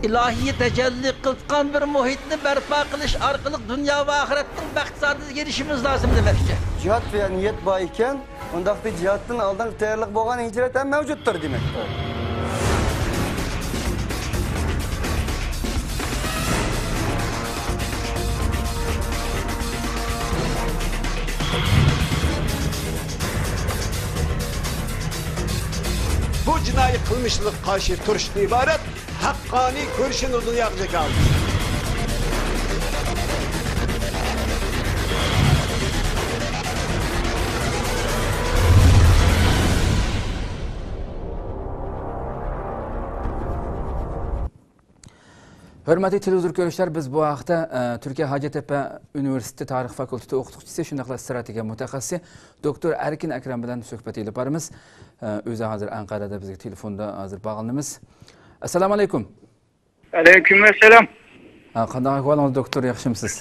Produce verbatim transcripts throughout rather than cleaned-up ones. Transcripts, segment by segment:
ئىلاھىي تەجەللى قىلىۋاتقان بىر مۇھىتنى بەرپا قىلىش ئارقىلىق دۇنيا ۋە ئاخىرەتنىڭ بەخت-سائادىتىگە ئېرىشىشىمىز لازىم دېمەكچى. جىھاد ۋە نىيەت بار ئىكەن، ئۇنداقتا جىھادتىن ئالدىنقى تەييارلىق بولغان ھىجرەت ھەم مەۋجۇتتۇر دېمەكتۇر. بۇ جىنايى قىلمىشلىق قارشى تۇرۇشتىن ئىبارەت ھەققانىي كۈرىشىنى دۇنياغا جاكارلىدى. ھۆرمەتلىك تېلېۋىزور كۆرۈشلەر، بىز بۇ ھەقتە، ئە، تۈركىيە ھاجەتتەپە ئۇنىۋېرسىتېتى تارىخ فاكۇلتېتى ئوقۇتقۇچىسى، شۇنداقلا ئىستراتېگىيە مۇتەخەسسىسى دوكتور ئەركىن ئەكرەم بىلەن سۆھبەت ئېلىپ بارىمىز. ئە، ئۆزى ھازىر ئەنقەرەدە بىزگە تېلېفوندا ھازىر باغلىنىمىز. ئەسسالامۇ ئەلەيكۇم. ئەلەيكۇم ئەسسالام. ھە، قانداق ئەھۋالىڭىز، دوكتور، ياخشىمۇسىز؟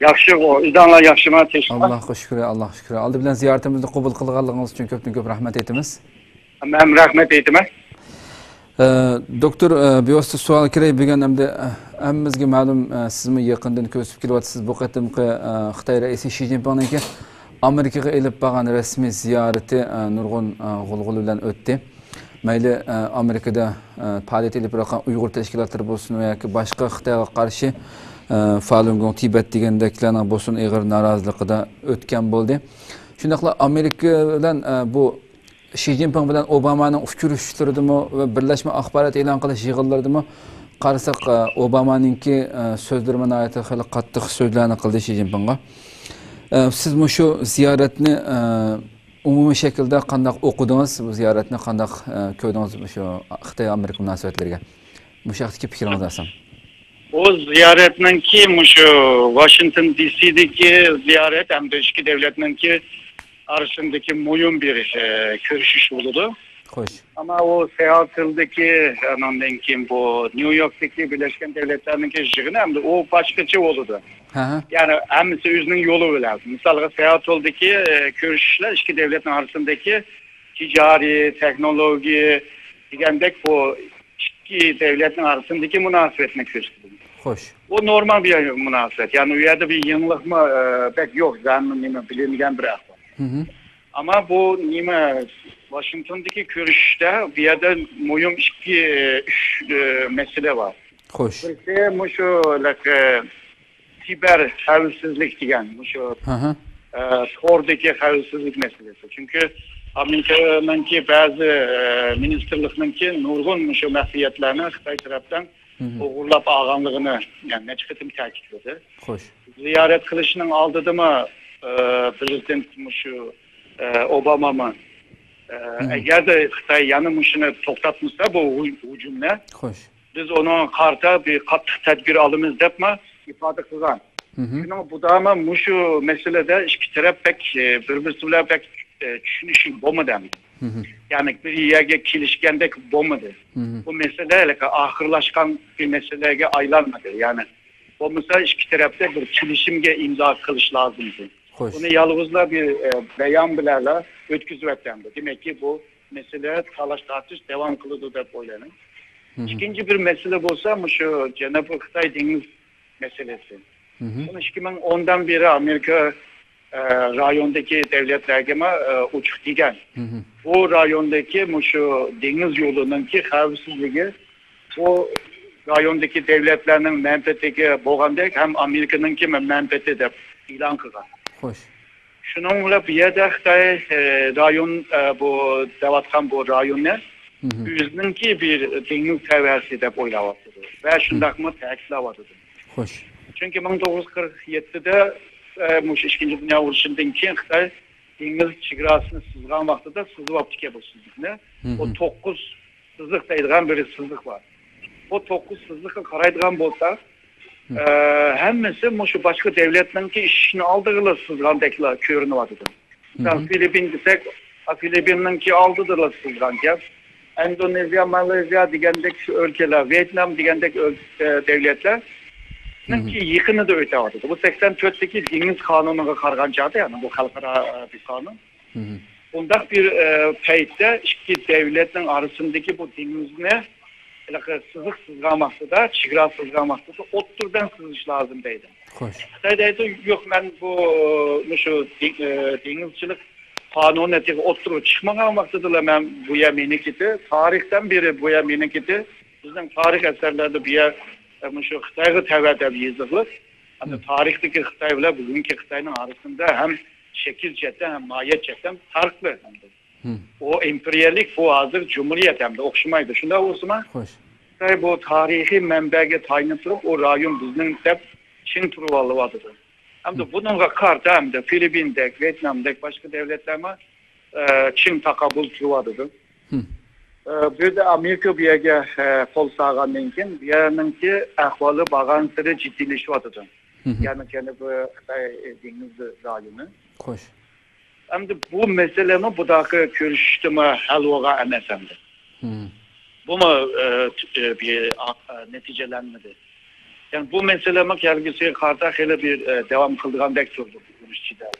ياخشى، ئۆزۈڭلار ياخشىمۇ، تىنچمۇ؟ ئاللاھقا شۈكرى، ئاللاھقا شۈكرى. ئالدى بىلەن زىيارىتىمىزنى قوبۇل قىلغانلىقىڭىز ئۈچۈن كۆپتىن كۆپ رەھمەت ئېيتىمىز. مەن رەھمەت ئېيتىمەن. ئە، دوكتور، ئە، بىۋاسىتە سوئال كىرەي، بۈگۈن ئەمدى، ئە، ھەممىمىزگە مەلۇم، ئە، سىزمۇ يېقىندىن كۆزىتىپ كېلىۋاتىسىز. بۇ قېتىمقى، ئە، خىتاي رەئىسى شى جىنپىڭنىڭكى ئامېرىكىغا ئېلىپ بارغان رەسمىي زىيارىتى، ئە، نۇرغۇن، ئە، غۇلغۇلا بىلەن ئۆتتى. مەيلى، ئە، ئامېرىكىدا، ئە، پائالىيەت ئېلىپ بېرىۋاتقان ئۇيغۇر تەشكىلاتلىرى بولسۇن ۋە ياكى باشقا خىتايغا قارشى، ئە، فالۇنگوڭ تىبەت دېگەندەكلەرنىڭ بولسۇن ئېغىر نارازىلىقىدا ئۆتكەن بولدى. شۇنداقلا ئامېرىكا بىلەن، ئە، بۇ شى جىنپىڭ بىلەن ئوبامانىڭ ئۇچرىشىشلىرىدىمۇ ۋە بىرلەشمە ئاخبارات ئېلان قىلىش يىغىنلىرىدىمۇ قارىساق، ئە، ئوبامانىڭكى، ئە، سۆزلىرىمۇ ناھايىتى خېلى قاتتىق سۆزلەرنى قىلدى شى جىنپىڭغا. ئە، سىز مۇشۇ زىيارەتنى، ئە، ئومۇمىي شەكىلدە قانداق ئوقۇدىڭىز؟ بۇ زىيارەتنى قانداق، ئە، كۆردىڭىز مۇشۇ خىتاي-ئامېرىكا مۇناسىۋەتلىرىگە؟ مۇشۇ ھەقتىكى پىكرىڭىز ئاسان. ئۇ زىيارەتنىڭكى مۇشۇ ۋاشىنگتون دى سىدىكى زىيارەت ھەمدە ئىككى دۆلەتنىڭكى ئارىسىندىكى مۇھىم بىر، ئە، كۆرۈشۈش بولىدۇ. خوش. ئەمما ئۇ سېئاتلدىكى، ئانىڭدىن كېيىن بۇ نيۇ يوركتىكى بىرلەشكەن دۆلەتلەرنىڭكى يىغىنى ھەمدە ئۇ باشقىچە بولىدۇ. ھە، ھە. يەنى ھەممىسى ئۆزىنىڭ يولى بىلەن. مىسالغا سېئاتلدىكى، ئە، كۆرۈشۈشلەر ئىككى دۆلەتنىڭ ئارىسىندىكى تىجارىي، تېخنولوگىيە دېگەندەك بۇ ئىككى دۆلەتنىڭ ئارىسىندىكى مۇناسىۋەتنى كۆرسىتىدۇ. خوش. بۇ نورمال بىر مۇناسىۋەت. يەنى ئۇ يەردە بىر يېڭىلىقمۇ، ئە، بەك يوق. زادى نېمە بىلىنگەن بىر ئەھۋال. ھە، ھە. ئەمما بۇ نېمە، ۋاشىنگتوندىكى كۆرۈشۈشتە بۇ يەردە مۇھىم ئىككى، ئۈچ، ئە، مەسىلە بار. خوش. بىرسى مۇشۇ، لەك، ئە، سىبېر خەۋپسىزلىك دېگەن مۇشۇ، ھە، ھە. ئە، توردىكى خەۋپسىزلىك مەسىلىسى. چۈنكى ئامېرىكىنىڭكى بەزى، ئە، مىنىستىرلىقنىڭكى نۇرغۇن مۇشۇ مەخپىيەتلەرنى خىتاي تەرەپتىن ھە، ھە. ئوغرىلاپ ئالغانلىقىنى، يەنى نەچچە قېتىم تەكىتلىدى. خوش. زىيارەت قىلىشنىڭ ئالدىدىمۇ، ئە، پرېزىدېنت مۇشۇ، ئە، ئوبامامۇ، ئە، ھە، ھە. ئەگەردە خىتاي يەنە مۇشۇنى توختاتمىسا، بۇ ھۇ-، ھۇجۇمنى، خوش. بىز ئۇنىڭغا قارىتا بىر قاتتىق تەدبىر ئالىمىز دەپمۇ ئىپادە قىلغان. ھە، ھە. شۇنىڭ بۇدامى مۇشۇ مەسىلىدە ئىككى تەرەپ بەك، ئە، بىر-بىرسى بىلەن بەك، ئە، چۈشىنىشىپ بولمىدى. ھە، ھە. يەنى بىر يەرگە كېلىشكەندەك بولمىدى. ھە، ھە. بۇ مەسىلە ھېلىقى ئاخىرلاشقان بىر مەسىلىگە ئايلانمىدى. يەنى بولمىسا ئىككى تەرەپتە بىر كېلىشىمگە ئىمزا قىلىش لازىم ئىدى. خوش. بۇنى يالغۇزلا بىر، ئە، بايان بىلەنلا ئۆتكۈزۈۋەتكەندۇ. دېمەككى، بۇ مەسىلە تالاش-تارتىش داۋام قىلىدۇ دەپ ئويلايمەن. ھە، ھە. ئىككىنچى بىر مەسىلە بولسا مۇشۇ جەنۇبىي خىتاي دېڭىز مەسىلىسى. ھە، ھە. بۇنى ئىككى مىڭ ئوندىن بېرى ئامېرىكا، ئە، رايوندىكى دۆلەتلەرگىمۇ، ئە، ئوچۇق دېگەن. ھە، ھە. بۇ رايوندىكى مۇشۇ دېڭىز يولىنىڭكى خەۋپسىزلىكى بۇ رايوندىكى دۆلەتلەرنىڭ مەنپەئەتىگە بولغاندەك ھەم ئامېرىكىنىڭكى مەنپەئەتى دەپ ئېلان قىلغان. خوش. شۇنىڭ بىلەن بۇ يەردە خىتاي، ئە، رايون، ئە، بۇ دەۋاتقان بۇ رايوننى ھە، ھە. ئۆزىنىڭكى بىر دېڭىز تەۋەسى دەپ ئويلاۋاتىدۇ ۋە ھە. شۇنداقمۇ تەكىتلەۋاتىدۇ. خوش. چۈنكى مىڭ توققۇز يۈز قىرىق يەتتىدە، ئە، مۇشۇ ئىككىنچى دۇنيا ئۇرۇشىدىن كېيىن خىتاي دېڭىز چېگراسىنى سىزغان ۋاقتىدا سىزىۋاپتىكەن بۇ سىزىقنى. ھە، ئۇ ھە. توققۇز سىزىق دەيدىغان بىر سىزىق بار. بۇ توققۇز سىزىققا قارايدىغان بولساق، ھە. ئە، ھەممىسى مۇشۇ باشقا دۆلەتنىڭكى ئىشىكىنى ئالدىغىلا سىزغاندەكلا كۆرۈنۈۋاتىدۇ. مىسال، ھە، ھە. فىلىپپىن دېسەك، فىلىپپىننىڭكى ئالدىدىلا سىزغان گەپ. ئىندونېزىيە، مالايزىيە دېگەندەك شۇ ئۆلكىلەر، ۋيېتنام دېگەندەك ئۆل-، ئە، دۆلەتلەرنىڭكى ھە، ھە. يېقىنىدا ئۆتەۋاتىدۇ. بۇ سەكسەن تۆتتىكى دېڭىز قانۇنىغا قارىغان چاغدا، يەنى بۇ خەلقئارا، ئە، بىر قانۇن. ھە، ھە. بۇنداق بىر، ئە، پەيتتە ئىككى دۆلەتنىڭ ئارىسىندىكى بۇ دېڭىزنى ھېلىقى سىزىق سىزغان ۋاقتىدا، چېگرا سىزغان ۋاقتىدا ئوتتۇرىدىن سىزىش لازىم دەيدۇ. خوش. خىتاي دەيدۇ، يوق، مەن بۇ، مۇشۇ دېڭ-، ئى، دېڭىزچىلىق قانۇنى تېخى ئوتتۇرىغا چىقمىغان ۋاقتىدىلا مەن بۇ يەر مېنىڭكىدى، تارىختىن بېرى بۇ يەر مېنىڭكىدى. بىزنىڭ تارىخ ئەسەرلەردە بۇ يەر، ئى، مۇشۇ خىتايغا تەۋە دەپ يېزىقلىق. ئەمدى تارىختىكى خىتاي بىلەن بۈگۈنكى خىتاينىڭ ئارىسىندا ھەم شەكىل جەھەتتىن، ھەم ماھىيەت جەھەتتىن پەرقلىق ئەمدى. ئۇ ئىمپېرىيەلىك، بۇ ھازىر جۇمھۇرىيەت ئەمدى، ئوخشىمايدۇ. شۇنداق بولسىمۇ، خوش. خىتاي بۇ تارىخىي مەنبەگە تايىنىپ تۇرۇپ، ئۇ رايون بىزنىڭ دەپ چىڭ تۇرۇۋالىۋاتىدۇ. ئەمدى بۇنىڭغا قارىتا ئەمدى فىلىپپىندەك، ۋيېتنامدەك باشقا دۆلەتلەرمۇ، ئە، چىڭ تاقابىل تۇرۇۋاتىدۇ. ئە، بۇ يەردە ئامېرىكا بۇ يەرگە، ئە، قول سالغاندىن كېيىن، بۇ يەرنىڭكى ئەھۋالى بارغانسېرى جىددىيلىشىۋاتىدۇ. يەنى جەنۇبىي خىتاي دېڭىز رايونى. خوش. ئەمدى بۇ مەسىلىمۇ بۇداقى كۆرۈشۈشتىمۇ ھەل بولغان ئەمەس ئەمدى. بۇمۇ، ئە، ت-، ئە، بىر، ئا، ئە، نەتىجىلەنمىدى. يەنى بۇ مەسىلىمۇ كەلگۈسىگە قارىتا خېلى بىر، ئە، داۋام قىلىدىغاندەك تۇرىدۇ بۇ ئۇرۇش جېدەل.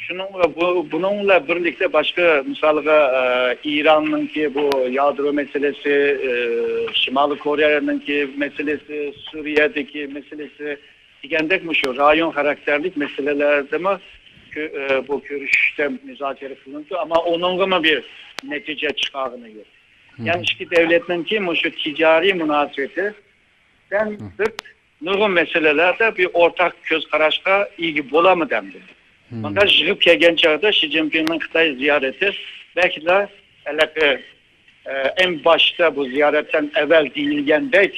شۇنىڭ، بۇ، بۇنىڭ بىلەن بىرلىكتە باشقا، مىسالغا، ئە، ئىراننىڭكى بۇ يادرو مەسىلىسى، ئە، شىمالىي كورېيەنىڭكى مەسىلىسى، سۈرىيەدىكى مەسىلىسى، دېگەندەك مۇشۇ رايون خاراكتېرلىك مەسىلىلەردىمۇ كۆ-، ئە، بۇ كۆرۈشۈشتە مۇزاكىرە قىلىنىدۇ، ئەمما ئۇنىڭغىمۇ بىر نەتىجە چىقارغىنى يوق. يەنى ئىككى دۆلەتنىڭكى مۇشۇ تىجارىي مۇناسىۋىتىدىن سىرت نۇرغۇن مەسىلىلەردە بىر ئورتاق كۆز قاراشقا ئىگە بولالمىدى ئەمدى. ماندا يىغىپ كەلگەن چاغدا شى جىنپىڭنىڭ خىتاي زىيارىتى بەكلا ھېلىقى، ئە، ئەڭ باشتا بۇ زىيارەتتىن ئەۋۋەل دېيىلگەندەك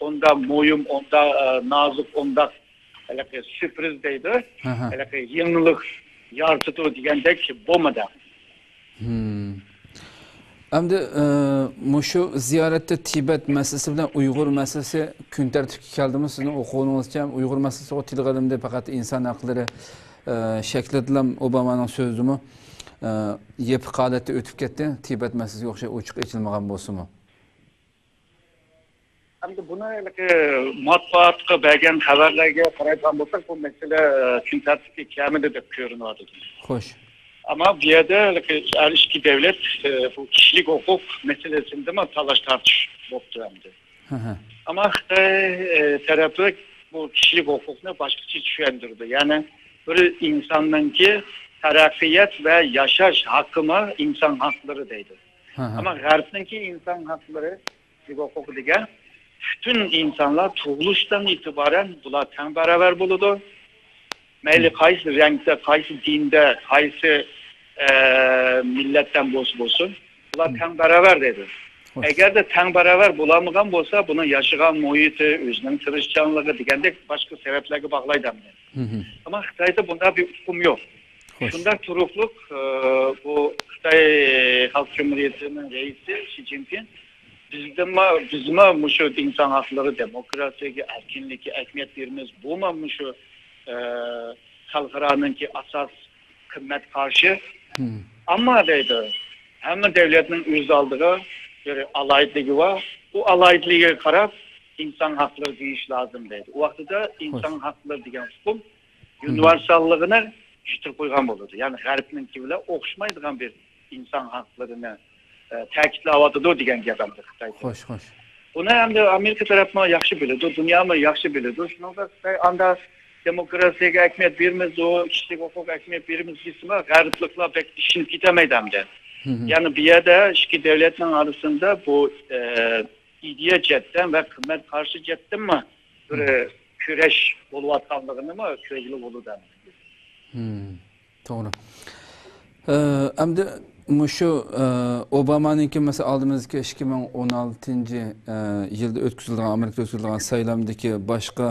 ئۇنداق مۇھىم، ئۇنداق، ئە، نازۇك، ئۇنداق ھېلىقى سۈرپرىز دەيدۇ، ھەھە. ھېلىقى يېڭىلىق يارىتىدۇ دېگەندەك بولمىدى. ئەمدى، ئى، مۇشۇ زىيارەتتە تىبەت مەسىلىسى بىلەن ئۇيغۇر مەسىلىسى كۈن تەرتىپكە كەلدىمۇ؟ سىزنىڭ ئوقۇغىنىڭىزچە ئۇيغۇر مەسىلىسى تىلغا ئېلىندى، پەقەت ئىنسان ھەقلىرى، ئى، شەكلىدىلا ئوبامانىڭ سۆزىدىمۇ، ئى، يېپىق ھالەتتە ئۆتۈپ كەتتى. تىبەت مەسىلىسىگە ئوخشاش ئوچۇق ئېچىلمىغان بولسىمۇ. ئەمدى بۇنى ھېلىقى مەتبۇئاتقا بەرگەن خەۋەرلەرگە قارايدىغان بولساق، بۇ مەسىلە، ئە، كۈن تەرتىپكە كەلمىدى دەپ كۆرۈنۈۋاتىدۇ. خوش. ئەمما بۇ يەردە ھېلىقى ھەر ئىككى دۆلەت، ئە، بۇ كىشىلىك ھوقۇق مەسىلىسىدىمۇ تالاش تارتىش بوپتۇ ئەمدى. ھە، ھە. ئەمما خىتاي، ئە، تەرەپى بۇ كىشىلىك ھوقۇقنى باشقىچە چۈشەندۈردى. يەنى بىر ئىنساننىڭكى تەرەققىيات ۋە ياشاش ھەققىمۇ ئىنسان ھەقلىرى دەيدۇ. ھە، ھە. ئەمما غەربنىڭكى ئىنسان ھەقلىرى، كىشىلىك ھوقۇقى دېگەن پۈتۈن ئىنسانلار تۇغۇلۇشتىن ئېتىبارەن بۇلار تەڭ باراۋەر بولىدۇ. مەيلى قايسى رەڭدە، قايسى دىندا، قايسى، ئە، مىللەتتىن بولسا بولسۇن، بۇلار تەڭ باراۋەر دەيدۇ. خوش. ئەگەردە تەڭ باراۋەر بولالمىغان بولسا، بۇنىڭ ياشىغان مۇھىتى، ئۆزىنىڭ تىرىشچانلىقى دېگەندەك باشقا سەۋەبلەرگە باغلايدۇ ئەمدى. ئەمما خىتايدا بۇنداق بىر ئۇقۇم يوق. خوش. شۇنداق تۇرۇقلۇق، ئە، بۇ خىتاي خەلق جۇمھۇرىيىتىنىڭ رەئىسى شى جىنپىڭ بىزدىمۇ، بىزمۇ مۇشۇ ئىنسان ھەقلىرى، دېموكراتىيەگە، ئەركىنلىككە ئەھمىيەت بېرىمىز. بۇمۇ مۇشۇ، ئە، خەلقئارانىڭكى ئاساس قىممەت قارىشى. ئەمما دەيدۇ، ھەممە دۆلەتنىڭ ئۆز ئالدىغا بىر ئالاھىدىلىكى بار. ئۇ ئالاھىدىلىكىگە قاراپ ئىنسان ھەقلىرى دېيىش لازىم دەيدۇ. ئۇ ۋاقتىدا ئىنسان ھەقلىرى دېگەن ئۇقۇم يۇنىۋېرساللىقىنى يۈتتۈرۈپ قويغان بولىدۇ. يەنى غەربنىڭكى بىلەن ئوخشىمايدىغان بىر ئىنسان ھەقلىرىنى، ئە، تەكىتلەۋاتىدۇ دېگەن گەپ ئەمدى خىتاي. خوش، خوش. بۇنى ئەمدى ئامېرىكا تەرەپمۇ ياخشى بىلىدۇ، دۇنيامۇ ياخشى بىلىدۇ. شۇنىڭدا خىتاي ئاندا دېموكراتىيەگە ئەھمىيەت بېرىمىز، ئۇ كىشىلىك ھوقۇققا ئەھمىيەت بېرىمىز دېسىمۇ، غەربلىكلەر بەك ئىشىنىپ كېتەلمەيدۇ ئەمدى. يەنى بۇ يەردە ئىككى دۆلەتنىڭ ئارىسىدا بۇ، ئە، ئىدىيە جەھەتتىن ۋە قىممەت قارىشى جەھەتتىنمۇ بىر كۈرەش بولۇۋاتقانلىقىنىمۇ كۆرگىلى بولىدۇ ئەمدى. توغرا. ئە، ئەمدى مۇشۇ، ئە، ئوبامانىڭكى، مەسىلەن، ئالدىمىزدىكى ئىككى مىڭ ئون ئالتىنچى، ئە، يىلدا ئۆتكۈزۈلىدىغان، ئامېرىكىدا ئۆتكۈزۈلىدىغان سايلامدىكى باشقا،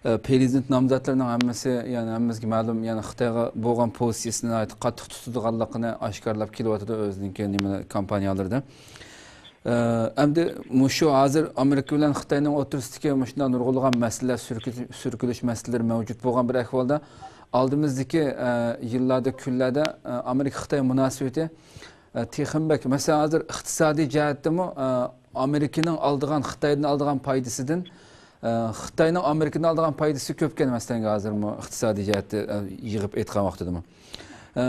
ئە، پرېزىدېنت نامزاتلىرىنىڭ ھەممىسى، يەنى ھەممىمىزگە مەلۇم، يەنى خىتايغا بولغان پوزىتسىيىسىنى ناھايىتى قاتتىق تۇتىدىغانلىقىنى ئاشكارىلاپ كېلىۋاتىدۇ ئۆزىنىڭكى نېمە كامپانىيەلىرىدە. ئە، ئەمدى مۇشۇ ھازىر ئامېرىكا بىلەن خىتاينىڭ ئوتتۇرىسىدىكى مۇشۇنداق نۇرغۇنلىغان مەسىلىلەر، سۈركۈ-، سۈركىلىش مەسىلىلىرى مەۋجۇت بولغان بىر ئەھۋالدا، ئالدىمىزدىكى، ئە، يىللاردا، كۈنلەردە، ئە، ئامېرىكا-خىتاي مۇناسىۋىتى، ئە، تېخىمۇ بەك، مەسىلەن، ھازىر ئىقتىسادىي جەھەتتىمۇ، ئە، ئامېرىكىنىڭ ئالىدىغان، خىتايدىن ئالىدىغان پايدىسىدىن، ئە، خىتاينىڭ ئامېرىكىدىن ئالىدىغان پايدىسى كۆپكەن، مەسىلەن، ھازىرمۇ ئىقتىسادىي جەھەتتە، ئە، يىغىپ ئېيتقان ۋاقتىدىمۇ. ئە،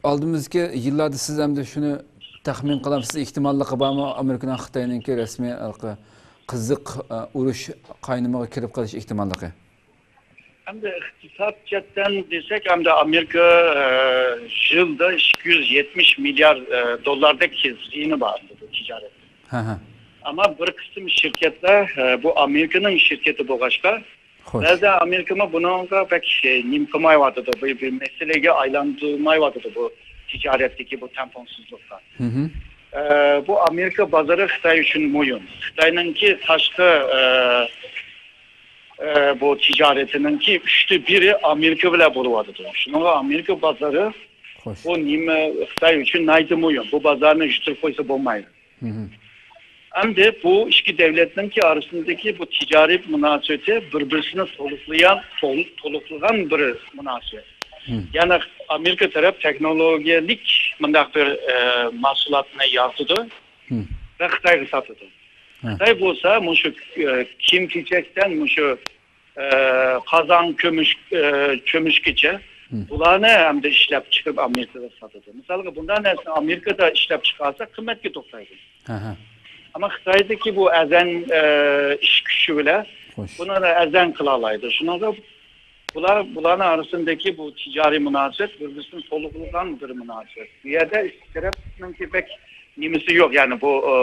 ئالدىمىزدىكى يىللاردا سىز ئەمدى شۇنى تەخمىن قىلامسىز، ئېھتىماللىقى بارمۇ ئامېرىكىنىڭ خىتاينىڭكى رەسمىي ھېلىقى قىزىق، ئە، ئۇرۇش قاينىمىغا كىرىپ قېلىش ئېھتىماللىقى؟ ئەمدى ئىقتىساد جەھەتتىن دېسەك، ئەمدى ئامېرىكا، ئە، يىلدا ئىككى يۈز يەتمىش مىليارد، ئە، دوللاردەك زىيىنى بار بۇ تىجارەتتە. ھە، ھە. ئەمما بىر قىسىم شىركەتلەر، ئە، بۇ ئامېرىكىنىڭ شىركىتى بولغاچقا، خوش. بەزى ئامېرىكىمۇ بۇنىڭغا بەك، ئە، نېمە قىلمايۋاتىدۇ، بۇ بىر مەسىلىگە ئايلاندۇرمايۋاتىدۇ بۇ تىجارەتتىكى بۇ تەڭپۇڭسىزلىققا. ھىم. ئە، بۇ ئامېرىكا بازىرى خىتاي ئۈچۈن مۇھىم. خىتاينىڭكى تاشقى، ئە، ئە، بۇ تىجارىتىنىڭكى ئۈچتە بىرى ئامېرىكا بىلەن بولۇۋاتىدۇ. شۇنىڭغا ئامېرىكا بازىرى خوش. بۇ نېمە خىتاي ئۈچۈن ناھايىتى مۇھىم. بۇ بازارنى يۈتۈپ قويسا بولمايدۇ. ھىم. ئەمدى بۇ ئىككى دۆلەتنىڭكى ئارىسىندىكى بۇ تىجارىي مۇناسىۋىتى بىر-بىرسىنى تولۇقلىغان، تولۇق-، تولۇقلىغان بىر مۇناسىۋەت. ھىم. يەنى ئامېرىكا تەرەپ تېخنولوگىيەلىك مۇنداق بىر، ئە، مەھسۇلاتنى يارىتىدۇ ھىم. ۋە خىتايغا ساتىدۇ. ھە. خىتاي بولسا مۇشۇ، ئە، كىيىم-كېچەكتىن مۇشۇ، ئە، قازان، كۆمۈش، ئە، چۆمۈچكىچە ھىم. بۇلارنى ئەمدى ئىشلەپ چىقىرىپ ئامېرىكىغا ساتىدۇ. مىسالغا بۇنداق نەرسىنى ئامېرىكىدا ئىشلەپ چىقارسا قىممەتكە توختايدۇ. ھە، ھە. ئەمما خىتايدىكى بۇ ئەزەن، ئە، ئىش كۈچى بىلەن خوش. بۇنى ئەزەن قىلالايدۇ. شۇنىڭغا بۇلار، بۇلارنىڭ ئارىسىندىكى بۇ تىجارىي مۇناسىۋەت بىر-بىرسىنى تولۇقلىغان بىر مۇناسىۋەت. بۇ يەردە ئىككى تەرەپنىڭكى بەك نېمىسى يوق، يەنى بۇ، ئە،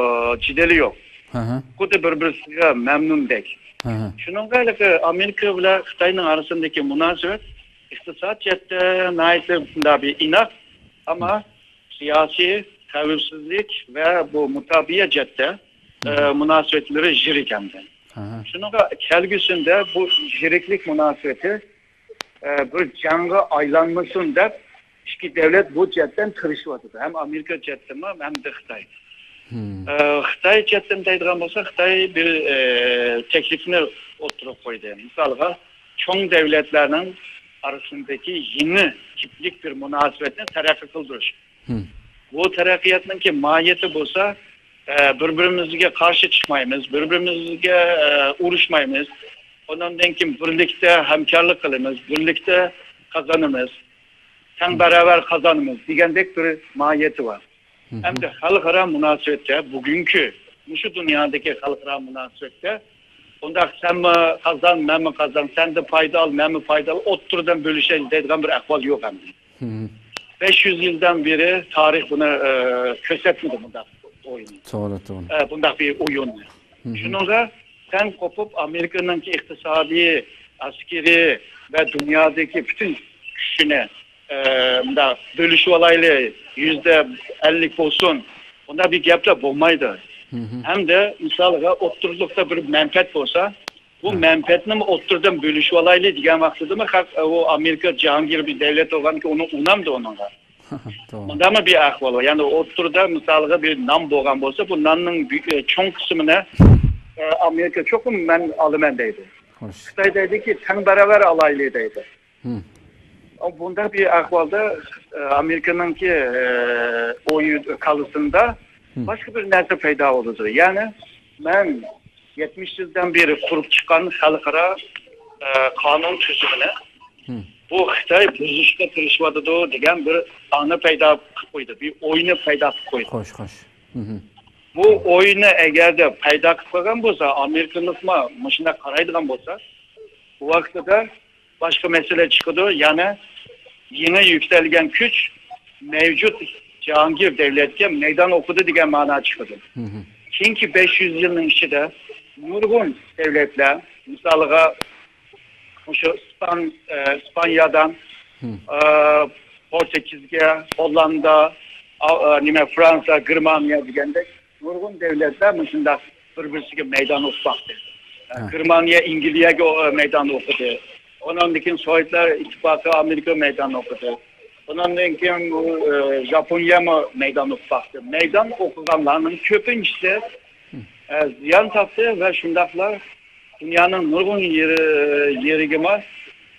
جېدىلى يوق. ھە، ھە. خۇددى بىر-بىرسىگە مەمنۇندەك. ھە، ھە. شۇنىڭغا ھېلىقى ئامېرىكا بىلەن خىتاينىڭ ئارىسىندىكى مۇناسىۋەت ئىقتىساد جەھەتتە ناھايىتى بۇنداق بىر ئىناق، ئەمما سىياسىي، خەۋپسىزلىك ۋە بۇ مۇتابىئەت جەھەتتە، ئە، مۇناسىۋەتلىرى يىرىك ئەمدى. ھە، ھە. شۇنىڭغا كەلگۈسىدە بۇ يىرىكلىك مۇناسىۋىتى، ئە، بىر جەڭگە ئايلانمىسۇن دەپ، ئىككى دۆلەت بۇ جەھەتتىن تىرىشىۋاتىدۇ. ھەم ئامېرىكا جەھەتتىنمۇ، ھەمدە خىتاي. ھىم. ئە، خىتاي جەھەتتىن دەيدىغان بولسا، خىتاي بىر، ئە، تەكلىپنى ئوتتۇرىغا قويدى. مىسالغا، چوڭ دۆلەتلەرنىڭ ئارىسىندىكى يېڭى تىپلىك بىر مۇناسىۋەتنى تەرەققىي قىلدۇرۇش. ھىم. بۇ تەرەققىياتنىڭكى ماھىيىتى بولسا، ئە، بىر-بىرىمىزگە قارشى چىقمايمىز، بىر-بىرىمىزگە، ئە، ئۇرۇشمايمىز. ئۇنىڭدىن كېيىن بىرلىكتە ھەمكارلىق قىلىمىز، بىرلىكتە قازانىمىز، تەڭ باراۋەر قازانىمىز دېگەندەك بىر ماھىيىتى بار. ھىم. ئەمدى خەلقئارا مۇناسىۋەتتە، بۈگۈنكى مۇشۇ دۇنيادىكى خەلقئارا مۇناسىۋەتتە ئۇنداق سەنمۇ قازان، مەنمۇ قازان، سەندە پايدا ئال، مەنمۇ پايدا ئال، ئوتتۇرىدىن بۆلۈشەيلى دەيدىغان بىر ئەھۋال يوق ئەمدى. ھىم. بەش يۈز يىلدىن بېرى تارىخ بۇنى، ئە، كۆرسەتمىدى بۇنداق ئويۇننى. توغرا، توغرا. ئە، بۇنداق بىر ئويۇننى. ھىم. شۇنىڭغا تەڭ قوپۇپ، ئامېرىكىنىڭكى ئىقتىسادىي، ئەسكىرىي ۋە دۇنيادىكى پۈتۈن كۈچىنى، ئە، مۇنداق بۆلۈشۈۋالايلى، يۈزدە ئەللىك بولسۇن، بۇنداق بىر گەپلەر بولمايدۇ. ھىم. ھەمدە مىسالغا ئوتتۇرىلىقتا بىر مەنپەئەت بولسا، بۇ ھە. مەنپەئەتنىمۇ ئوتتۇرىدىن بۆلۈشۈۋالايلى دېگەن ۋاقتىدىمۇ خەق، ئۇ ئامېرىكا جاھانگىر بىر دۆلەت بولغاندىكىن ئۇنى ئۇنامدۇ ئۇنىڭغا. توغرا. مۇنداقمۇ بىر ئەھۋال بار. يەنى ئوتتۇرىدا مىسالغا بىر نان بولغان بولسا، بۇ ناننىڭ بۈ-، ئە، چوڭ قىسمىنى، ئە، ئامېرىكا چوقۇم مەن ئالىمەن دەيدۇ. خوش. خىتاي دەيدۇكى، تەڭ باراۋەر ئالايلى دەيدۇ. ھىم. ئە، بۇنداق بىر ئەھۋالدا، ئە، ئامېرىكىنىڭكى، ئە، ئويى كاللىسىدا ھىم. باشقا بىر نەرسە پەيدا بولىدۇ. يەنى مەن يەتمىش يىلدىن بېرى قۇرۇپ چىققان خەلقئارا، ئە، قانۇن تۈزۈمىنى ھىم. بۇ خىتاي بۇزۇشقا تىرىشىۋاتىدۇ دېگەن بىر ئاڭنى پەيدا قىلىپ قويدى، بىر ئوينى پەيدا قىلىپ قويدى. خوش، خوش. ھىم. بۇ ئوينى ئەگەردە پەيدا قىلىپ قويغان بولسا، ئامېرىكىلىقمۇ مۇشۇنداق قارايدىغان بولسا، بۇ ۋاقتىدا باشقا مەسىلە چىقىدۇ. يەنى يېڭى يۈكسەلگەن كۈچ مەۋجۇت جاھانگىر دۆلەتكە مەيدان ئوقۇدى دېگەن مەنا چىقىدۇ. ھىم. كېيىنكى بەش يۈز يىلنىڭ ئىچىدە نۇرغۇن دۆلەتلەر، مىسالغا، مۇشۇ ئىسپان-، ئە، ئىسپانىيەدىن، ھىم. ئە، پورتۇگىزگە، ھوللاندىيە، ئا-، ئە، نېمە، فرانسىيە، گېرمانىيە دېگەندەك نۇرغۇن دۆلەتلەر مۇشۇنداق بىر-بىرسىگە مەيدان ئوقۇپ باقتى. ئە، ھە. گېرمانىيە ئىنگلىيەگە، ئە، مەيدان ئوقۇدى. ئۇنىڭدىن كېيىن سوۋېتلار ئىتتىپاقى ئامېرىكا مەيدان ئوقۇدى. ئۇنىڭدىن كېيىن بۇ، ئە، ياپونىيەمۇ مەيدان ئوقۇپ باقتى. مەيدان ئوقۇغانلارنىڭ كۆپىنچىسى، ھىم. ئە، زىيان تارتتى ۋە شۇنداقلا دۇنيانىڭ نۇرغۇن يېرى، يېرىگىمۇ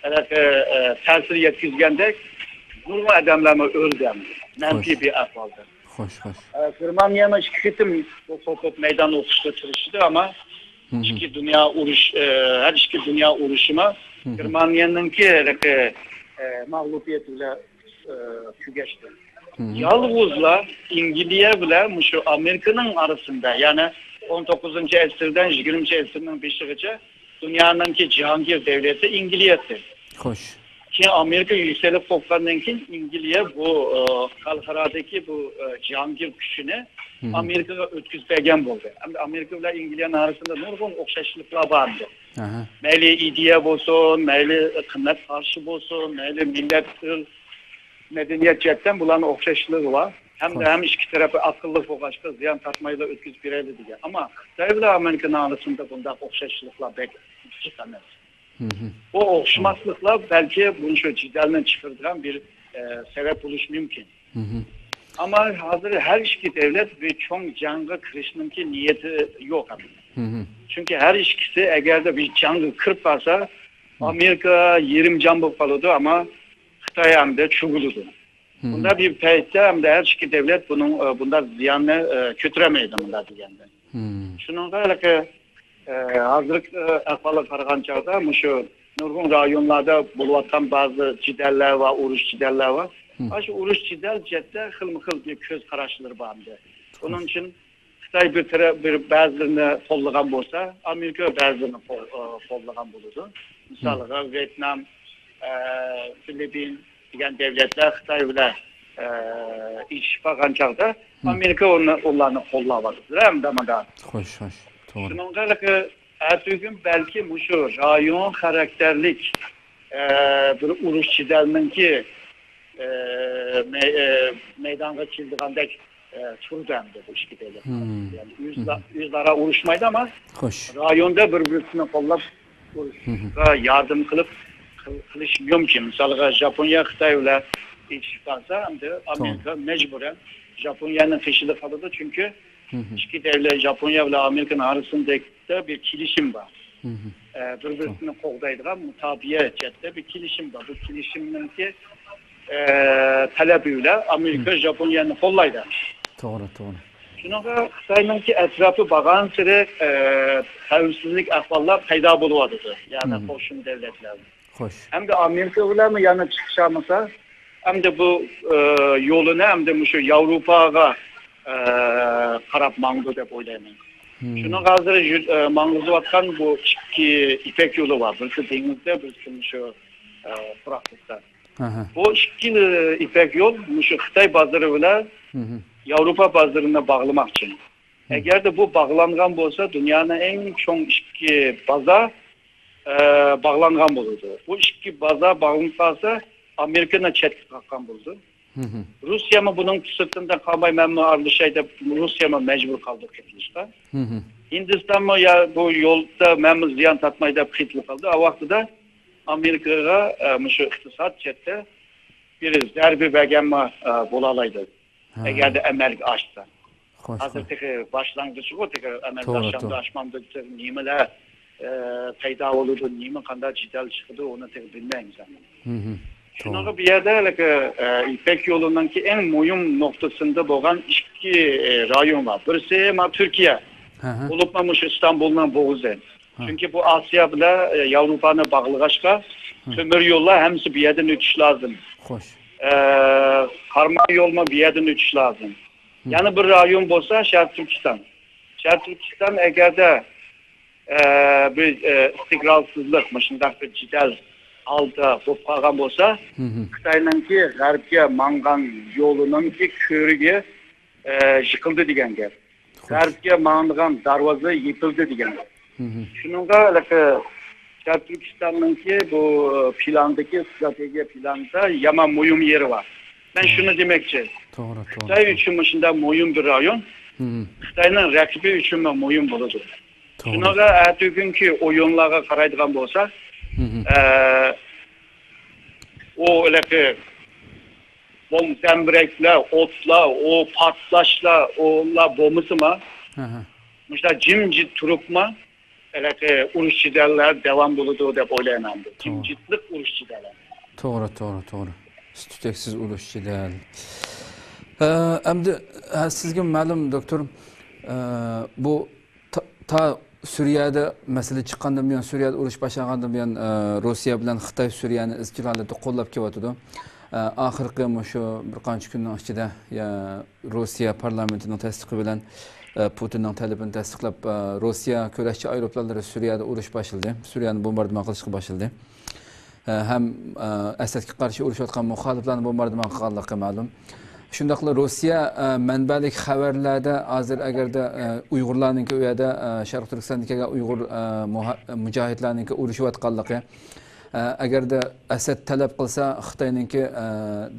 ھېلىقى، ئە، تەسىر يەتكۈزگەندەك نۇرغۇن ئادەملەرمۇ ئۆلدى ئەمدى. مەنپىي خوش. بىر ئەھۋالدا. خوش، خوش. ئە، گېرمانىيەمۇ ئىككى قېتىم ئوقۇپ مەيدان ئوقۇشقا تىرىشتى، ئەمما ھىم. ئىككى دۇنيا ئۇرۇش، ئە، ھەر ئىككى دۇنيا ئۇرۇشىمۇ ھىم. گېرمانىيەنىڭكى ھېلىقى، ئە، مەغلۇبىيىتى بىلەن، ئە، تۈگەشتى. يالغۇزلا ئەنگلىيە بىلەن مۇشۇ ئامېرىكىنىڭ ئارىسىندا، يەنى ئون توققۇزىنچى ئەسىردىن يىگىرمىنچى ئەسىرنىڭ بېشىغىچە دۇنيانىڭكى جاھانگىر دۆلىتى ئەنگلىيە ئىدى. خوش. كېيىن ئامېرىكا يۈكسىلىپ قوپقاندىن كېيىن ئەنگلىيە بۇ، ئە، خەلقئارادىكى بۇ، ئە، جاھانگىر كۈچىنى ئامېرىكىغا ئۆتكۈزۈپ بەرگەن بولدى. ئەمدى ئامېرىكا بىلەن ئەنگلىيەنىڭ ئارىسىندا نۇرغۇن ئوخشاشلىقلار بار ئىدى. ئەھە. مەيلى ئىدىيە بولسۇن، مەيلى قىممەت قارىشى بولسۇن، مەيلى مىللەت، تىل، مەدەنىيەت جەھەتتىن بۇلارنىڭ ئوخشاشلىقى بار. ھەمدە خوش. ھەم ئىككى تەرەپى ئاقىللىق بولغاچقا زىيان تارتمايلا ئۆتكۈزۈپ بېرەيلى دېگەن. ئەمما خىتاي بىلەن ئامېرىكىنىڭ ئارىسىندا بۇنداق ئوخشاشلىقلار بەك جىق ئەمەس. مم. بۇ ئوخشىماسلىقلار بەلكى مۇشۇ جېدەلنى چىقىرىدىغان بىر، ئە، سەۋەب بولۇشى مۇمكىن. مم. ئەمما ھازىر ھەر ئىككى دۆلەت بىر چوڭ جەڭگە كىرىشنىڭكى نىيىتى يوق ئەمدى. مم. چۈنكى ھەر ئىككىسى ئەگەردە بىر جەڭگە كىرىپ قالسا، ئامېرىكا يېرىم جان بولۇپ قالىدۇ، ئەمما خىتاي ئەمدى چۆكۈلىدۇ. مم. بۇنداق بىر پەيتتە ئەمدى ھەر ئىككى دۆلەت بۇنىڭ، ئە، بۇنداق زىياننى، ئە، كۆتۈرەلمەيدۇ، مۇنداق دېگەندە. مم. شۇنىڭغا ھېلىقى، ئە، ھازىرقى، ئە، ئەھۋالغا قارىغان چاغدا مۇشۇ نۇرغۇن رايونلاردا بولۇۋاتقان بەزى جېدەللەر ۋە ئۇرۇش جېدەللەر بار. مم. ئاشۇ ئۇرۇش جېدەل جەھەتتە خىلمۇ خىل بىر كۆز قاراشلىرى بار ئەمدى. بۇنىڭ ئۈچۈن خىتاي بىر تەرەپ، بىر بەزىلىرىنى قوللىغان بولسا، ئامېرىكا بەزىلىرىنى قول-، ئە، قوللىغان بولىدۇ. مىسالغا، ۋيېتنام، ئە، فىلىپپىن دېگەن دۆلەتلەر خىتاي بىلەن، ئە، ئېلىشىپ قالغان چاغدا ئامېرىكا ئۇنى، ئۇلارنى قوللاۋاتىدۇ ئەمدى مانا. خوش، خوش. توغرا. شۇنىڭغا ھېلىقى ئەتىگۈن بەلكى مۇشۇ رايون خاراكتېرلىك، ئە، بىر ئۇرۇش جېدەلنىڭكى، ئە، مەي-، ئە، مەيدانغا كېلىدىغاندەك، ئە، تۇرىدۇ ئەمدى بۇ ئىككى دۆلەت. مم. يەنى ئۆزلا-، ئۆزئارا ئۇرۇشمايدۇ، ئەمما خوش. رايوندا بىر-بىرسىنى قوللاپ ئۇرۇشقا ياردەم قىلىپ قىل-، قىلىشى مۇمكىن. مىسالغا، ژاپونىيە خىتاي بىلەن ئېلىشىپ قالسا، ئەمدى ئامېرىكا مەجبۇرەن ژاپونىيەنىڭ قېشىدا قالىدۇ، چۈنكى ئىككى دۆلەت، ژاپونىيە بىلەن ئامېرىكىنىڭ ئارىسىدا بىر كېلىشىم بار. ئە، بىر-بىرسىنى قوغدايدىغان مۇتابىئە جەھەتتە بىر كېلىشىم بار. بۇ كېلىشىمنىڭكى، ئە، تەلەپى بىلەن ئامېرىكا ژاپونىيەنى قوللايدۇ. توغرا، توغرا. شۇنىڭغا خىتاينىڭكى ئەتراپى بارغانسېرى، ئە، خەۋپسىزلىك ئەھۋاللار پەيدا بولۇۋاتىدۇ. يەنى قوشنا دۆلەتلەر. خوش. ئەمدى ئامېرىكا بىلەنمۇ يەنە چىقىشالمىسا، ئەمدى بۇ، ئە، يولىنى ئەمدى مۇشۇ ياۋروپاغا، ئە، قاراپ ماڭىدۇ دەپ ئويلايمەن. شۇنىڭغا ھازىر يۈ-، ئە، ماڭغۇزۇۋاتقان بۇ ئىككى يىپەك يولى بار. بىرسى دېڭىزدا، بىرسى مۇشۇ، ئە، قۇراقلىقتا. بۇ ئىككى يىپەك يول مۇشۇ خىتاي بازىرى بىلەن ياۋروپا بازىرىنى باغلىماقچى. ئەگەردە بۇ باغلانغان بولسا، دۇنيانىڭ ئەڭ چوڭ ئىككى بازار، ئە، باغلانغان بولىدۇ. بۇ ئىككى بازار باغلىنىپ قالسا، ئامېرىكىنى چەتكە قاققان بولىدۇ. روسىيەمۇ بۇنىڭ سىرتىدا قالماي، مەنمۇ ئارىلىشاي دەپ، روسىيەمۇ مەجبۇر قالدى قېتىلىشقا. ھىندىستانمۇ يا بۇ يولدا مەنمۇ زىيان تارتماي دەپ قېتىلىپ قالدى. ئا ۋاقتىدا ئامېرىكىغا، ئە، مۇشۇ ئىقتىساد جەھەتتە بىر زەربە بەرگەنمۇ، ئە، بولالايدۇ. ئەگەردە ئەمەلگە ئاشسا. ھازىر تېخى باشلانغۇچىغۇ، تېخى ئەمەلگە ئاشامدۇ، ئاشمامدۇ، تېخى نېمىلەر، ئە، پەيدا بولىدۇ، نېمە قانداق جېدەل چىقىدۇ، ئۇنى تېخى بىلمەيمىز ئەمدى. شۇنىڭغا بۇ يەردە ھېلىقى، ئە، يىپەك يولىنىڭكى ئەڭ مۇھىم نۇقتىسىدا بولغان ئىككى، ئە، رايون بار. بىرسى ما تۈركىيە، بولۇپمۇ مۇشۇ ئىستانبۇلنىڭ بوغۇزى. چۈنكى بۇ ئاسىيا بىلەن، ئە، ياۋروپانى باغلىغاچقا، تۆمۈر يوللار ھەممىسى بۇ يەردىن ئۆتۈش لازىم. ئە، قاراماي يولمۇ بۇ يەردىن ئۆتۈش لازىم. يەنە بىر رايون بولسا شەرقىي تۈركىستان. شەرقىي تۈركىستان ئەگەردە، ئە، بىر، ئە، ئىستىقرارسىزلىق، مۇشۇنداق بىر جېدەل ھالدا بولۇپ قالغان بولسا، خىتاينىڭكى غەربكە ماڭغان يولىنىڭكى كۆۋرۈكى، ئە، يىقىلدى دېگەن گەپ. غەربكە ماڭىدىغان دەرۋازا يېپىلدى دېگەن گەپ. شۇنىڭغا ھېلىقى شەرقىي تۈركىستاننىڭكى بۇ پىلاندىكى، ئىستراتېگىيە پىلانىدا يامان مۇھىم يېرى بار. مەن شۇنى دېمەكچى. خىتاي ئۈچۈن مۇشۇنداق مۇھىم بىر رايون، خىتاينىڭ رەقىبى ئۈچۈنمۇ مۇھىم بولىدۇ. شۇنىڭغا ئەتىگۈنكى ئويۇنلارغا قارايدىغان بولسا، ئە، ئۇ ھېلىقى بوم-، زەمبىرەكلەر، ئوتلار، ئۇ پارتلاشلار، ئۇلار بولمىسىمۇ، مۇشۇنداق جىمجىت تۇرۇپمۇ، ھېلىقى ئۇرۇش جېدەللەر داۋام بولىدۇ دەپ ئويلايمەن. جىمجىتلىق ئۇرۇش جېدەللەر. توغرا، توغرا، توغرا. تۈتەكسىز ئۇرۇش جېدەل. ئە، ئەمدى، ئە، سىزگە مەلۇم، دوكتور، ئە، بۇ تا، تا سۈرىيەدە مەسىلە چىققاندىن بۇيان، سۈرىيەدە ئۇرۇش باشلانغاندىن بۇيان، ئە، روسىيە بىلەن خىتاي سۈرىيەنى ئىزچىل ھالەتتە قوللاپ كېلىۋاتىدۇ. ئە، ئاخىرقى مۇشۇ بىر قانچە كۈننىڭ ئىچىدە، يا، روسىيە پارلامېنتىنىڭ تەستىقى بىلەن، ئە، پۇتىننىڭ تەلىپىنى تەستىقلاپ، ئە، روسىيە كۈرەشچى ئايروپىلانلىرى سۈرىيەدە ئۇرۇش باشلىدى. سۈرىيەنى بومباردىمان قىلىشقا باشلىدى. ئە، ھەم، ئە، ئەسەدكە قارشى ئۇرۇشۇۋاتقان مۇخالىپلارنى بومباردىمان قىلغانلىقى مەلۇم. شۇنداقلا روسىيە، ئە، مەنبەلىك خەۋەرلەردە ھازىر ئەگەردە، ئە، ئۇيغۇرلارنىڭكى ئۇ يەردە، ئە، شەرقىي تۈركىستاندىن كەلگەن ئۇيغۇر، ئە، مۇھا-، مۇجاھىدلارنىڭكى ئۇرۇشۇۋاتقانلىقى، ئە، ئەگەردە ئەسەد تەلەپ قىلسا، خىتاينىڭكى، ئە،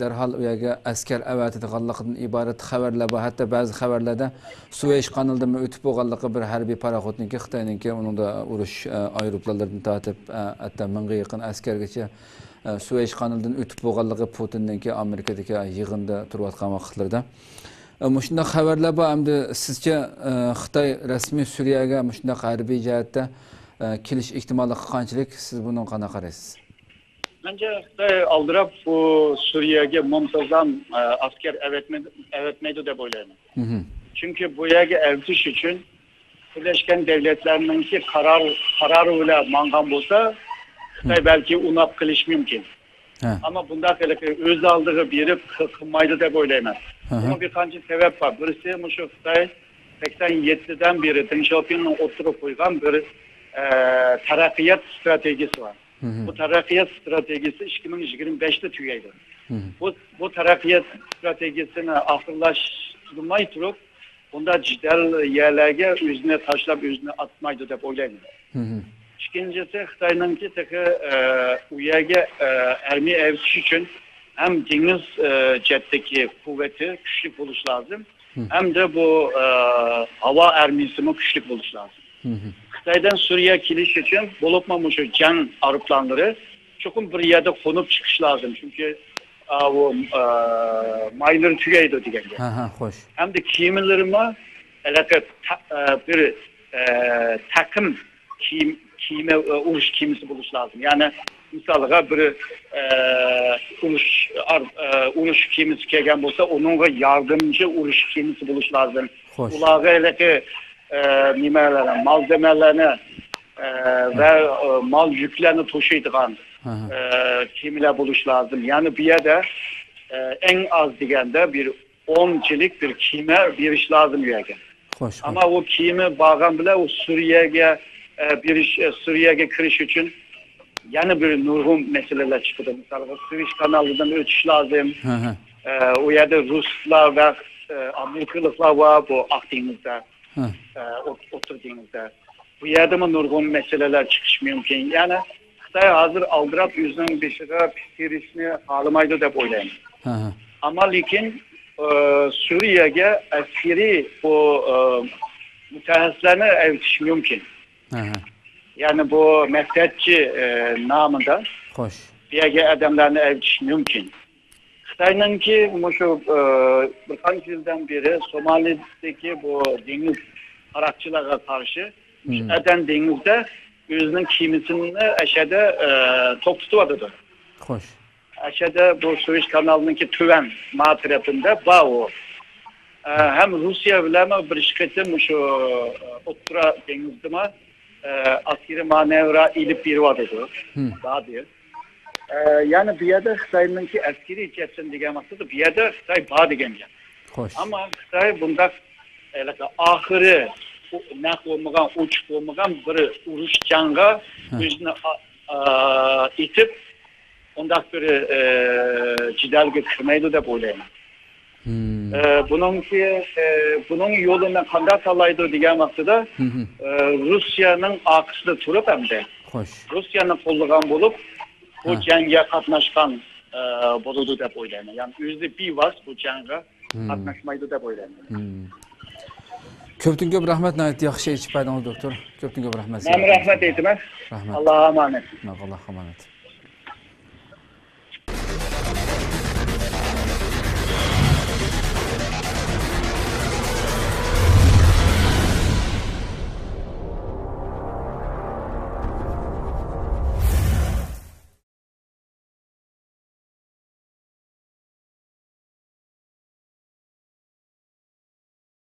دەرھال ئۇ يەرگە ئەسكەر ئەۋەتىدىغانلىقىدىن ئىبارەت خەۋەرلەر بار. ھەتتا بەزى خەۋەرلەردە سۇۋەيش قانىلىدىنمۇ ئۆتۈپ بولغانلىقى، بىر ھەربىي پاراخوتنىڭكى خىتاينىڭكى ئۇنىڭدا ئۇرۇش، ئە، ئايروپىلانلىرىدىن تارتىپ، ئە، ھەتتا مىڭغا يېقىن ئەسكەرگىچە، ئە، سۇۋەيش قانىلىدىن ئۆتۈپ بولغانلىقى پۇتىننىڭكى ئامېرىكىدىكى يىغىندا تۇرۇۋاتقان ۋاقىتلىرىدا. ئە، مۇشۇنداق خەۋەرلەر بار. ئەمدى سىزچە، ئە، خىتاي رەسمىي سۈرىيەگە مۇشۇنداق ھەربىي جەھەتتە، ئە، كېلىش ئېھتىماللىقى قانچىلىك؟ سىز بۇنىڭغا قانداق قارايسىز؟ Bence Xitay aldırıp bu Suriye'ye muntazam e, asker evetme- evetmeydi de böyle. Hı hı. Çünkü bu yere evtiş için Birleşken Devletler'inki karar kararı ile mangan bulsa Xitay belki unap kılış mümkün. He. Ama bunda hele ki öz aldığı biri kı- kılmaydı da böyle. Hı hı. Bunun bir kancı sebep var. Birisi şu Xitay seksen yediden beri Deng Xiaoping'in oturup koygan bir e, terakkiyat stratejisi var. Hı hı. Bu taraqqiyot strategiyasi ikki ming yigirma beshda tugaydi. Hı hı. Bu, bu taraqqiyot strategiyasini oxirlashtirmay turib, bunda jidal yerlarga o'zini tashlab, o'zini otmaydi deb o'ylayman. Hı hı. Ikkinchisi, Xitoyninki tiki, e, u yerga, e, armiya eltish uchun ham dengiz, e, jetdagi quvvati kuchli bo'lishi lozim, Hı. Hem de bu, e, hava armiyasının güçlü buluşu lazım. Hı hı. Xitoydan Suriye kelish uchun bo'libmi mushu jang aeroplanlari chuqur bir yerda qo'nib chiqishi lozim. Chunki, a, u, e, maylar tugaydi degan gap. Ha, ha, xo'sh. Hamda kiyimlarimi anaqa ta- e, bir, e, taqim kiyim, kiyimi, e, urush kiymisi bo'lishi lozim. Ya'ni, misolga, bir, e, urush, ar- e, urush kiymisi kelgan bo'lsa, uningga yordamchi urush kiymisi bo'lishi lozim. Xo'sh. Ularga haligi, e, nimalarni, malzemalarni, e, va, e, mal yuklarni to'shiydigan, Aha. e, kiyimlar bo'lishi lozim. Ya'ni bu yerda, e, eng oz deganda bir o'n chilik bir kiyimi berish lozim u yerga. Xo'sh, xo'sh. Ammo u kiyimi borgan bilan u Suriyaga, e, berish, e, Suriyaga kirish uchun yana bir nurg'un masalalar chiqadi. Misolga, Suvesh kanalidan o'tish lozim. Hı hı. E, u yerda ruslar va, e, amerikaliklar va bu Oq dengizda, Hı. e, O't- O'rta dengizda. Bu yerdami nurg'un masalalar chiqishi mumkin. Ya'ni Xitoy hozir aldirab o'zining beshiga pishirishni xohlamaydi deb o'ylayman. Hı hı. Ammo lekin, e, Suriyaga askariy bu, e, mutaxassislarni eltish mumkin. Hı hı. Ya'ni bu maktabchi, e, nomida Xo'sh. Bu yerga odamlarni eltish mumkin. Xitoyninki mushu, e, bir qancha yildan beri Somalidagi bu dengiz qaroqchilarga qarshi Hmm. Adan dengizda o'zining kemisini ashada, e, to'xtatib yotadi. Xo'sh. Ashada bu Suvesh kanaliniki tuvan ma tarafında bor u. E, hem Rusiya bilan bir ikki qatim shu, e, O'rta dengizdami, e, askariy manevra ilib berib yotadi. Hmm. Bor deb. E, ya'ni bu yerda Xitoyninki askariy jism degan maqsad, bu yerda Xitoy bor degan gap. Xo'sh. Ammo Xitoy bundaq, e, oxiri u- naq bo'lmagan, ochiq bo'lmagan bir urush jangga Hı. O'zini a- a- etib, undaq bir, e, jidalga kirmaydi deb o'ylayman. Hmm. E, buningki, e, buning yo'lini qanday tanlaydi degan vaqtida, Hı hı. E, Rusiyaning orqasida turib hamda Xo'sh. Rusiyani qo'llagan bo'lib, bu Ha. Jangga qatnashgan, e, bo'ladi deb o'ylayman. Ya'ni o'zi bevos bu jangga Hmm. Qatnashmaydi deb o'ylayman. Hmm. Ko'pdan ko'p rahmat, nihoyatda yaxshi aytib berdingiz, doktor. Ko'pdan ko'p rahmat. Men rahmat aytaman. Rahmat. Allohga omonat. Allohga omonat.